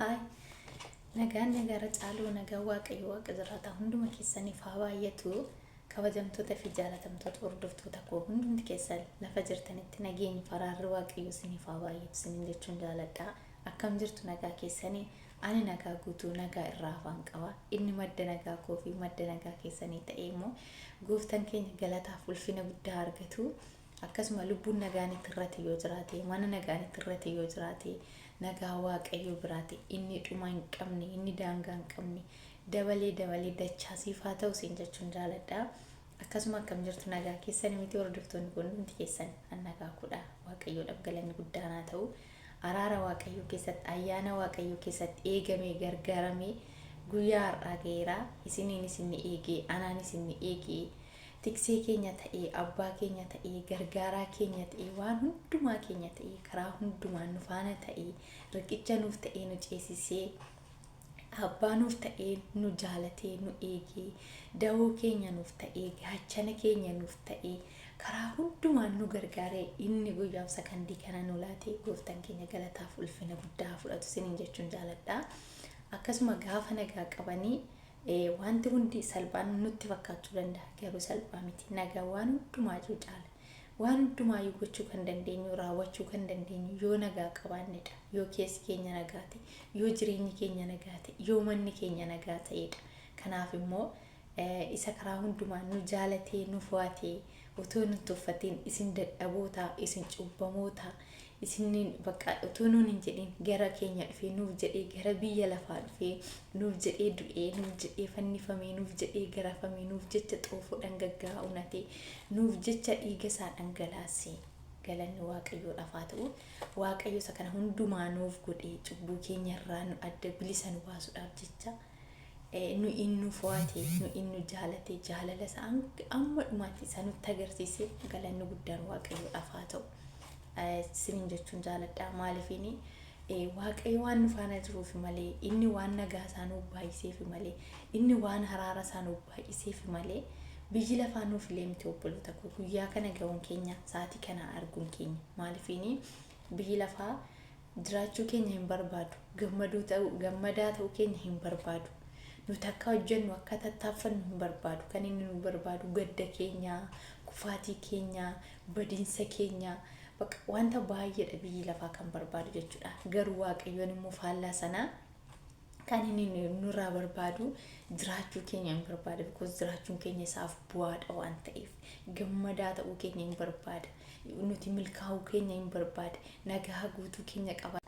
Haay, nagaan nagaarra caaluu nagaan Waaqayyo waaqa jiraataa hunduma keessaniif haa baay'atu. Kabajamtoota fi jaalatamtoota hordoftoota koo hundumti keessan lafa jirtanitti nageenyi faraarri Waaqayyo isiniif haa baay'atu isiniin jechuun jaaladha. Akkam jirtu nagaa keessanii? Ani nagaa guutuu nagaa irraa afaan qaba. Inni madda nagaa koo fi madda nagaa keessanii ta'e immoo gooftaan keenya galataaf ulfina guddaa argatu. Akkasuma lubbuun nagaan itti irrate yoo jiraate, mana nagaan itti irrate yoo jiraate, nagaa Waaqayyoo biraate inni dhuma hin qabne, inni daangaa hin qabne dabalee dabalee dachaa siif haa ta'u siin jechuun jaaladha. Akkasuma akkam jirtu nagaa keessan miti hordoftoonni kun hundumti keessan an nagaa kudha Waaqayyoodhaaf galanni guddaan haa ta'u. Araara Waaqayyoo keessatti, ayyaana Waaqayyoo keessatti eegamee gargaaramee guyyaa har'aa ga'eera. Isiniin isin ni eegee, anaan isin ni eegee. Tiksee keenya ta'ee, abbaa keenya ta'ee, gargaaraa keenya ta'ee, waan hundumaa keenya ta'ee, karaa hundumaan nu faana ta'ee, riqicha nuuf ta'ee nu ceesisee, abbaa nuuf ta'ee nu jaalatee nu eegee, dawoo keenya nuuf ta'ee, gaachana keenya nuuf ta'ee, karaa hundumaan nu gargaaree inni guyyaaf sakandii kana nu laatee gooftaan keenya galataaf ulfina guddaa fudhatu isiniin jechuun jaaladha. Akkasuma gaafa nagaa qabanii wanti hundi salphaan nutti fakkaachuu danda'a, garuu salphaa miti. Nagaa waan hundumaayyuu caala. Waan hundumaayyuu gochuu kan dandeenyu, raawwachuu kan dandeenyu yoo nagaa qabaannedha. Yoo keessi keenya nagaa ta'e, yoo jireenyi keenya nagaa ta'e, yoo manni keenya nagaa ta'edha. Kanaaf immoo isa karaa hundumaan nu jaalatee nu fo'atee otoo nu tuffatiin isin dadhaboota, isin cubbamoota, isiniin bakka utuu nuun hin jedhin gara keenya dhufee nuuf jedhee gara biyya lafaa dhufee nuuf jedhee du'ee nuuf jedhee fannifamee nuuf jedhee garafamee nuuf jecha xoofoo dhangaggaa'aa unatee nuuf jecha dhiiga isaa dhangalaasee galanni Waaqayyoodhaaf haa ta'u. Waaqayyo isa kana hundumaa nuuf godhee cubbuu keenya irraa nu adda bilisa nu baasuudhaaf jecha nu inni nu fo'ate nu inni nu jaalate jaalala isaa amma dhumaatti isa nutti agarsiise galanni guddaan Waaqayyoodhaaf haa ta'u. Isiniin jechuun jaaladha. Maaliifiin Waaqayyo waan nu faana jiruuf malee, inni waan nagaa isaa nuuf baay'iseef malee, inni waan haraara isaa nuuf baay'iseef malee biyyi lafaa nuuf illee miti obboloota koo. Guyyaa kana ga'uun keenya, sa'aatii kana arguun keenya, maaliifiin biyyi lafaa jiraachuu keenya hin barbaadu, gammaduu ta'uu gammadaa ta'uu keenya hin barbaadu, nuti akka hojjennu akka tattaaffannu hin barbaadu. Kan inni nu barbaadu gadda keenya, kufaatii keenya, badiinsa keenya, bakka wanta baay'eedha biyyi lafaa kan barbaadu jechuudha. Garuu Waaqayyoon immoo faallaa sanaa kan inni nurraa barbaadu jiraachuu keenya hin barbaada. Because jiraachuun keenya isaaf bu'aadha waan ta'eef, gammadaa ta'uu keenya hin barbaada, nuti milkaa'uu keenya hin barbaada, nagaa guutuu keenya qaba.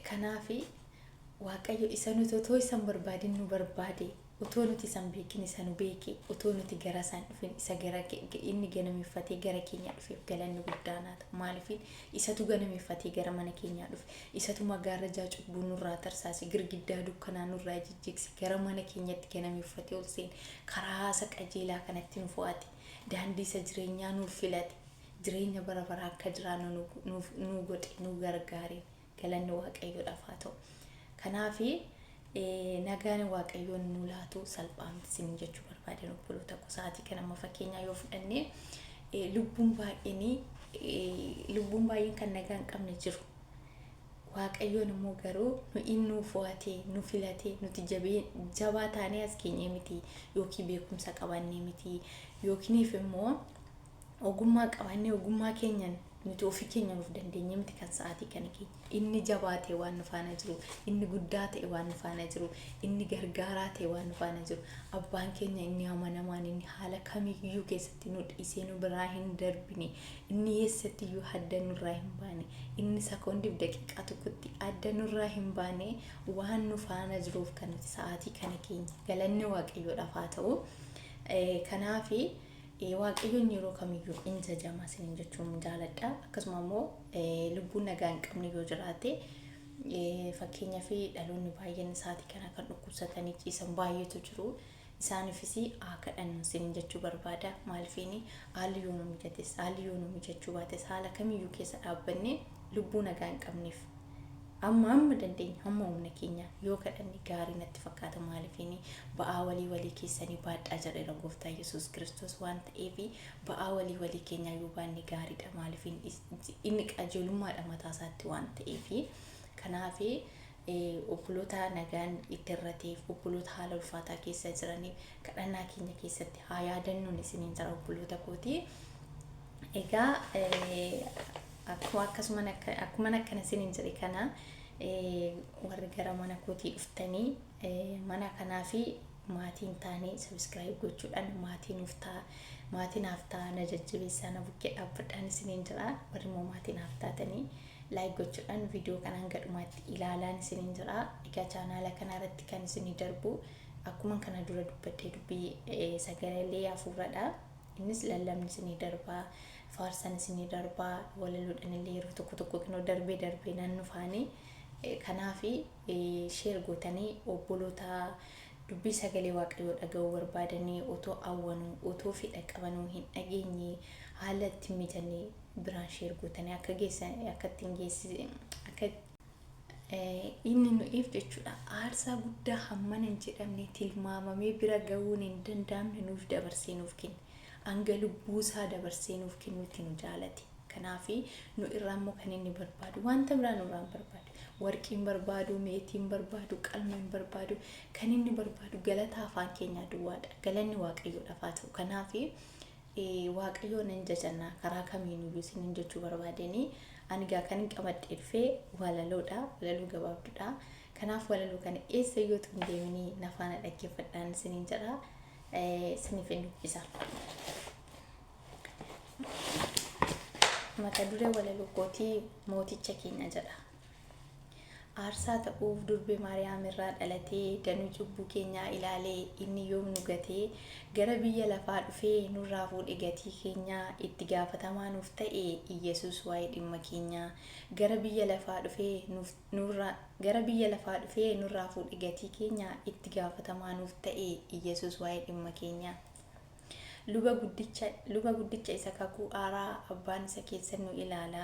Kanaaf Waaqayyo isa nuti otoo isa hin barbaadin nu barbaade, otoo nuti isa hin beekin isa nu beeke, otoo nuti gara isaa hin dhufin isa gara inni ganameeffatee gara keenya dhufeef galanni guddaan haa ta'u. Maaliif isatu ganameeffatee gara mana keenyaa dhufe, isatu magaarrajaa cubbuu nurraa tarsaase, girgiddaa dukkanaa nurraa jijjigse, gara mana keenyatti ganameeffatee ol seene, karaa isa qajeelaa kanatti nu fo'ate, daandii isa jireenyaa nuuf filate, jireenya bara baraa akka jiraannu nu godhe, nu gargaare. Galanni Waaqayyoodhaaf haa ta'u. Kanaaf nagaan Waaqayyoon nu laatu salphaa miti isin jechuu barbaadan obboloota koo. Sa'aatii kana amma fakkeenyaa yoo fudhanne lubbuun baay'een lubbuun baay'een kan nagaa hin qabne jiru. Waaqayyoon immoo garuu nu inni nu fo'atee nu filatee, nuti jabaa taanee as geenyee miti, yookiin beekumsa qabannee miti, yookiiniif immoo ogummaa qabannee ogummaa keenyan nuti ofii keenya nuuf dandeenye miti kan sa'aatii kana keenya. Inni jabaa ta'e waan nu faana jiru, inni guddaa ta'e waan nu faana jiru, inni gargaaraa ta'e waan nu faana jiru, abbaan keenya inni amanamaan, inni haala kamiyyuu keessatti nu dhiisee nu biraa hin darbine, inni eessattiyyuu adda nurraa hin baane, inni sekoondiif daqiiqaa tokkotti adda nurraa hin baane waan nu faana jiruuf kan nuti sa'aatii kana keenya. Galanni Waaqayyoodhaaf haa ta'u. Kanaafi Waaqayyoon yeroo kamiyyuu in jajama isiniin jechuun jaaladha. Akkasuma immoo lubbuun nagaa hin qabne yoo jiraate, fakkeenyaaf dhaloonni baay'een isaatii kana kan dhukkubsatanii ciisan baay'eetu jiru. Isaaniifis haa kadhannu isiniin jechuu barbaada. Maalifiin haalli yoo nu mijates, haalli yoo nu mijachuu baates, haala kamiyyuu keessa dhaabbannee lubbuu nagaa hin qabneef amma amma dandeenya, hamma humna keenya yoo kadhanne gaarii natti fakkaata. Maalifiin ba'aa walii walii keessanii baadhaa jedheera gooftaa Yesuus Kiristoos waan ta'eef, ba'aa walii walii keenyaa yoo baanne gaariidha. Maalifiin inni qajeelummaadha mataa isaatti waan ta'eef. Kanaaf Obboloota nagaan itti irrateef, obboloota haala ulfaataa keessa jiraniif kadhannaa keenya keessatti haa yaadannuun isiniin jira obboloota kooti. Egaa akkuma akkasuma akkuma akkana isiniin jedhe kana warri gara mana kootii dhuftanii mana kanaa fi maatii hin taane subscribe gochuudhaan maatii nuuf ta'a, maatii naaf ta'a, na jajjabeessaa, na bukkee dhaabbadhaan isiniin jira. Warri immoo maatii naaf taatanii like gochuudhaan viidiyoo kana hanga dhumaatti ilaalaan isiniin jira. Egaa chaanaala kana irratti kan isinii darbu akkuma kana dura dubbadhee dubbii sagalee hafuuradha. Innis lallabni isinii darbaa, faarsan isinii darbaa, walaloodhaan illee yeroo tokko tokko kinoo darbee darbee nan dhufaanii. Kanaaf share gootanii obboloota dubbii sagalee Waaqayyoo dhaga'uu barbaadanii otoo hawwanuu, otoo fedha qabanuu hin dhageenye, haala itti hin mijanne biraan share gootanii akka geessan, akka ittiin geessi, akka inni nu'iif jechuudha aarsaa guddaa hammana hin jedhamne tilmaamamee bira ga'uun hin danda'amne nuuf dabarsee nuuf kenne. Hanga lubbuusaa dabarsee nuuf kennutti nu jaalate. Kanaaf nu irraa immoo kan inni barbaadu wanta biraa nurraa hin barbaadu. Warqii hin barbaadu, meetii hin barbaadu, qalma hin barbaadu. Kan inni barbaadu galata afaan keenyaa duwwaadha. Galanni Waaqayyoodhaaf haa ta'u. Kanaaf Waaqayyoo nan jajannaa karaa kamiinuyyuu isiniin jechuu barbaadanii ani gaa kan hin qabadhee dhufee walaloodha. Walaloo gabaabduudha. Kanaaf walaloo kana eessa iyyuu utuu hin deeminii na faana dhaggeeffadhaan isiniin jedha. Isiniif hin dubbisa. Mata duree walaloo kootii mooticha keenya jedha. Aarsaa ta'uuf durbe Maariyaam irraa dhalatee danuu cubbuu keenyaa ilaalee inni yoom nu gatee gara biyya lafaa dhufee nurraa fuudhe gatii keenyaa itti gaafatamaa nuuf ta'e Iyyasuus waa'ee dhimma keenyaa gara biyya lafaa dhufee nuuf nurraa gara biyya lafaa dhufee nurraa fuudhe gatii keenyaa itti gaafatamaa nuuf ta'e Iyyasuus waa'ee dhimma keenyaa. Luba guddicha, luba guddicha isa kakuu aaraa abbaan isa keessa nu ilaala.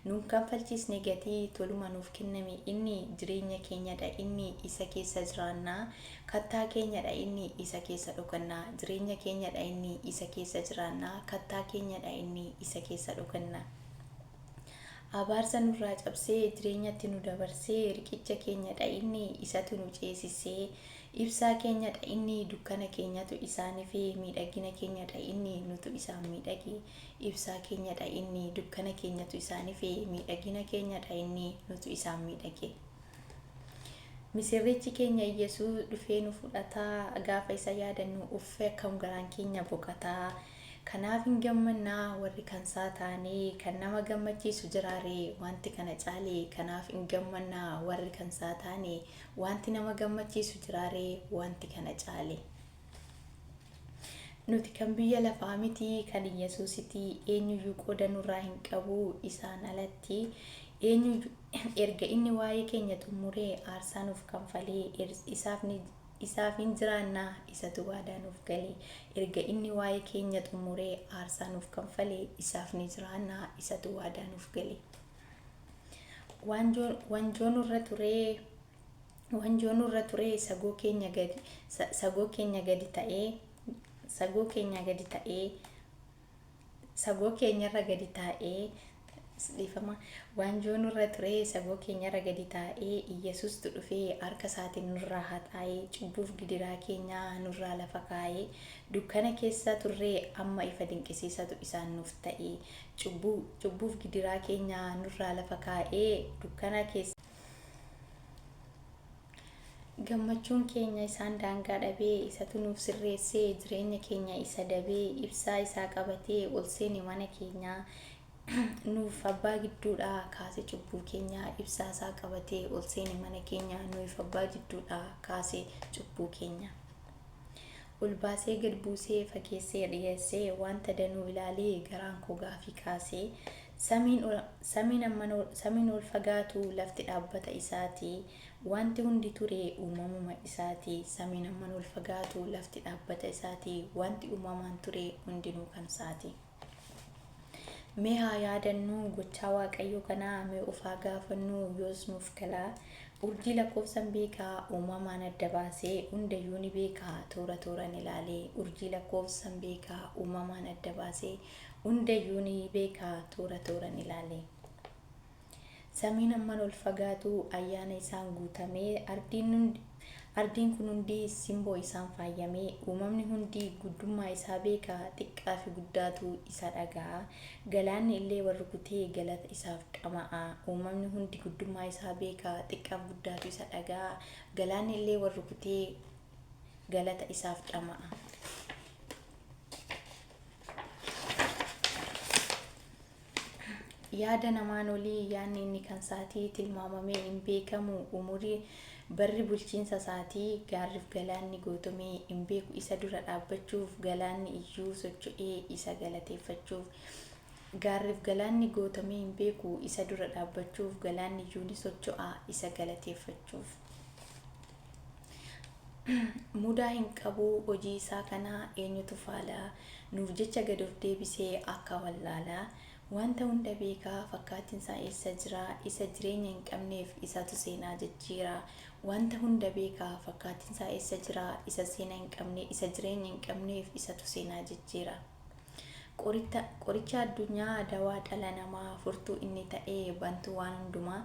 Nuun kanfalchiisne gatii toluma nuuf kenname inni jireenya keenyadha inni isa keessa jiraanna. Kattaa keenyadha inni isa keessa dhokanna. Jireenya keenyadha inni isa keessa jiraanna. Kattaa keenyadha inni isa keessa dhokanna. Abaarsa nurraa cabsee jireenyatti nu dabarsee riqicha keenyadha inni isatu nu ceesisee. Ibsaa keenyadha inni dukkana keenyatu isaan ife miidhagina keenyadha inni nutu isaan miidhage. Ibsaa keenyadha inni dukkana keenyatu isaan ife miidhagina keenyadha inni nutu isaan miidhage. Misirrichi keenya Iyyasuus dhufee nu fudhataa gaafa isa yaadannu uffee akkam garaan keenya boqataa. Kanaaf hin gammannaa warri kansaa taanee kan nama gammachiisu jiraaree wanti kana caale kanaaf hin gammannaa warri kansaa taane wanti nama gammachiisu jiraaree wanti kana caale. Nuti kan biyya lafaa miti kan Iyyasuusiti eenyuyyuu qooda nurraa hin qabu isaan alatti eenyuyyuu erga inni waa'ee keenya xumuree aarsaa nuuf kanfalee isaaf ni isaaf hin jiraannaa isatu waadaa nuuf gale erga inni waa'ee keenya xumuree aarsaa nuuf kanfalee isaaf ni jiraannaa isatu waadaa nuuf gale. Wanjoo nurra turee wanjoo nurra turee sagoo keenya gadi sagoo keenya gadi ta'ee sagoo keenya gadi ta'ee sagoo keenyarra gadi taa'ee dhiifama waanjoo nurra turee sagoo keenyarra gadi taa'ee Iyyasuustu dhufee harka isaatiin nurraa haxaa'ee cubbuuf gidiraa keenyaa nurraa lafa kaa'ee dukkana keessa turree amma ifa dinqisiisatu isaan nuuf ta'e cubbuu cubbuuf gidiraa keenyaa nurraa lafa kaa'ee dukkana keessa Gammachuun keenya isaan daangaa dhabee isatu nuuf sirreessee jireenya keenya isa dabee ibsaa isaa qabatee ol seene mana keenyaa nuuf abbaa gidduudhaa kaase cubbuu keenyaa ibsaa isaa qabatee ol seene mana keenyaa nuuf abbaa jidduudhaa kaase cubbuu keenya. Ol baasee gad buusee fageessee dhiyeessee wanta danuu ilaalee garaan koo gaafii kaasee samiin ol fagaatu lafti dhaabbata isaati wanti hundi ture uumamuma isaati samiin amman ol fagaatu lafti dhaabbata isaati wanti uumamaan ture hundinuu kan isaati. Mee haa yaadannu gochaa Waaqayyoo kanaa mee of haa gaafannu yoos nuuf galaa. Urjii lakkoofsan beekaa uumamaan adda baasee hundayyuu ni beekaa toora tooran ilaalee. Urjii lakkoofsan beekaa uumamaan adda baasee hundayyuu ni beekaa toora tooran ilaalee. Samiin amman ol fagaatu ayyaana isaan guutamee, ardiin kun hundi simboo isaan faayamee, uumamni hundi guddummaa isaa beeka, xiqqaa fi guddaatu isa dhaga'a. Galaanni illee wal rukutee galata isaaf dhama'a. Uumamni hundi guddummaa isaa beeka, xiqqaaf guddaatu isa dhaga'a. Galaanni illee wal rukutee galata isaaf dhama'a. Yaada namaan olii yaadni inni kan isaatii tilmaamamee hin beekamu. Umurii barri bulchiinsa isaatii gaarriif galaanni gootomee hin beeku. Isa dura dhaabbachuuf galaanni iyyuu socho'ee isa galateeffachuuf. Gaarriif galaanni gootomee hin beeku. Isa dura dhaabbachuuf galaanni iyyuu ni socho'a isa galateeffachuuf. Mudaa hin qabu hojii isaa kanaa eenyutu faala? Nuuf jecha gad of deebisee akka wallaalaa. Wanta hunda beekaa fakkaattiin isaa eessa jira? Isa jireenya hin qabneef isatu seenaa jijjiira. Wanta hunda beekaa fakkaattiin isaa eessa jira? Isa seenaa hin qabne, isa jireenya hin qabneef isatu seenaa jijjiira. Qoricha addunyaa, dawaa dhala namaa, furtuu inni ta'ee bantuu waan hundumaa,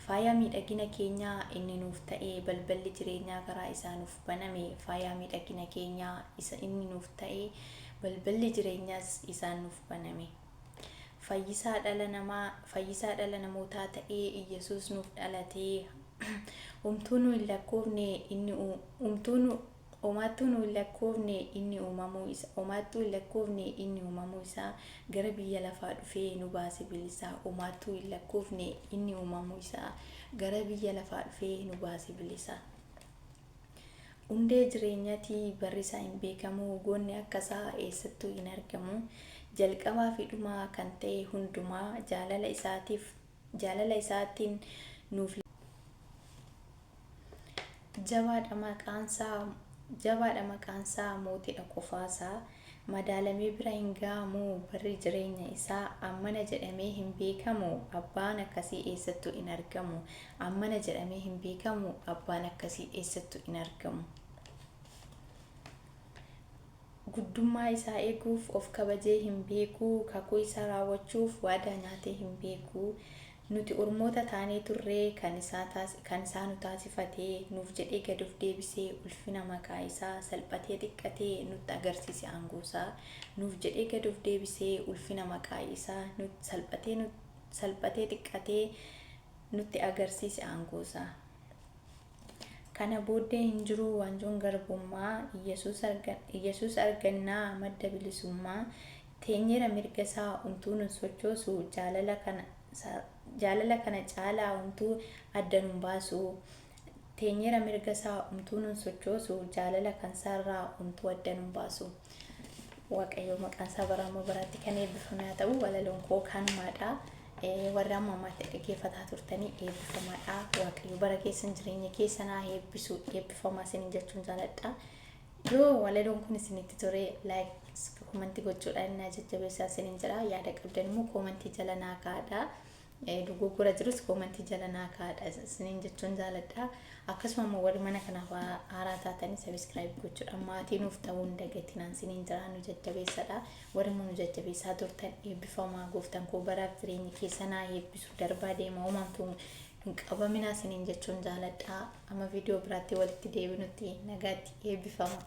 faaya miidhagina keenyaa inni nuuf ta'ee, balballi jireenyaa karaa isaa nuuf baname, faaya miidhagina keenyaa isa inni nuuf ta'ee, balballi jireenyaas isaan nuuf baname. Fayyisaa dhala namaa, fayyisaa dhala namootaa ta'ee Iyyasuus nuuf dhalatee, homtuu nu hin lakkoofne inni homtuu nu Homaattuu nu hin lakkoofne inni uumamuu isa Homaattuu hin lakkoofne inni uumamuu isaa, gara biyya lafaa dhufee nu baase bilisaa. Homaattuu hin lakkoofne inni uumamuu isaa, gara biyya lafaa dhufee nu baase bilisaa. Hundee jireenyati barri isaa hin beekamu, goonni akka isaa eessattuu hin argamu. Jalqabaa fi dhumaa kan ta'e hundumaa jaalala isaatiif jaalala isaatiin nuuf Jabaadha maqaansaa Jabaadha maqaansaa mootiidha qofaasaa, madaalamee bira hin ga'amu barri jireenya isaa, ammana jedhamee hin beekamu abbaan akkasii eessattuu hin argamu, ammana jedhamee hin beekamu abbaan akkasii eessattuu hin argamu. Guddummaa isaa eeguuf of kabajee hin beeku, kakuu isaa raawwachuuf waadaa nyaatee hin beeku. Nuti ormoota taanee turre kan isaa, kan isaa nu taasifate, nuuf jedhee gad of deebisee ulfina maqaa isaa, salphatee xiqqatee nutti agarsiise aangoo isaa. Nuuf jedhee gad of deebisee ulfina maqaa isaa, salphatee salphatee xiqqatee nutti agarsiise aangoo isaa. Kana booddee hin jiru waanjoon garbummaa, Iyyasuus argannaa madda bilisummaa, teenyeera mirga isaa homtuu nun sochoosu, jaalala kana caalaa homtuu adda nun baasu, teenyeera mirga isaa homtuu nun sochoosu, jaalala kansaarraa homtuu adda nun baasu. Waaqayyo maqaan isaa bara amma baraatti kan eebbifame haa ta'u. Walaloon koo kanumaadha. Warri amma ammaatti dhaggeeffataa turtanii eebbifamaadha. Waaqayyo bara keessan jireenya keessan haa eebbisu, eebbifamaa isiniin jechuun jaaladha. Yoo walaloon kun isinitti tole, like, comment gochuudhaan na jajjabeessaa isiniin jedha. Yaada qabdan immoo comment jala naa kaa'adha. Dogoggora jirus comment jala naa kaa'adha isiniin jechuun jaaladha. Akkasuma immoo warri mana kanaaf haaraa taatanii subscribe gochuudhaan maatii nuuf ta'uu hin dagatinaan isiniin jira, nu jajjabeessadha. Warri immoo nu jajjabeessaa turtan eebbifamaa, gooftaan koo baraaf jireenya keessan haa eebbisu, darbaa deema, homaamtuu hin qabaminaa isiniin jechuun jaaladha. Amma viidiyoo biraatti walitti deebinutti nagaatti, eebbifama.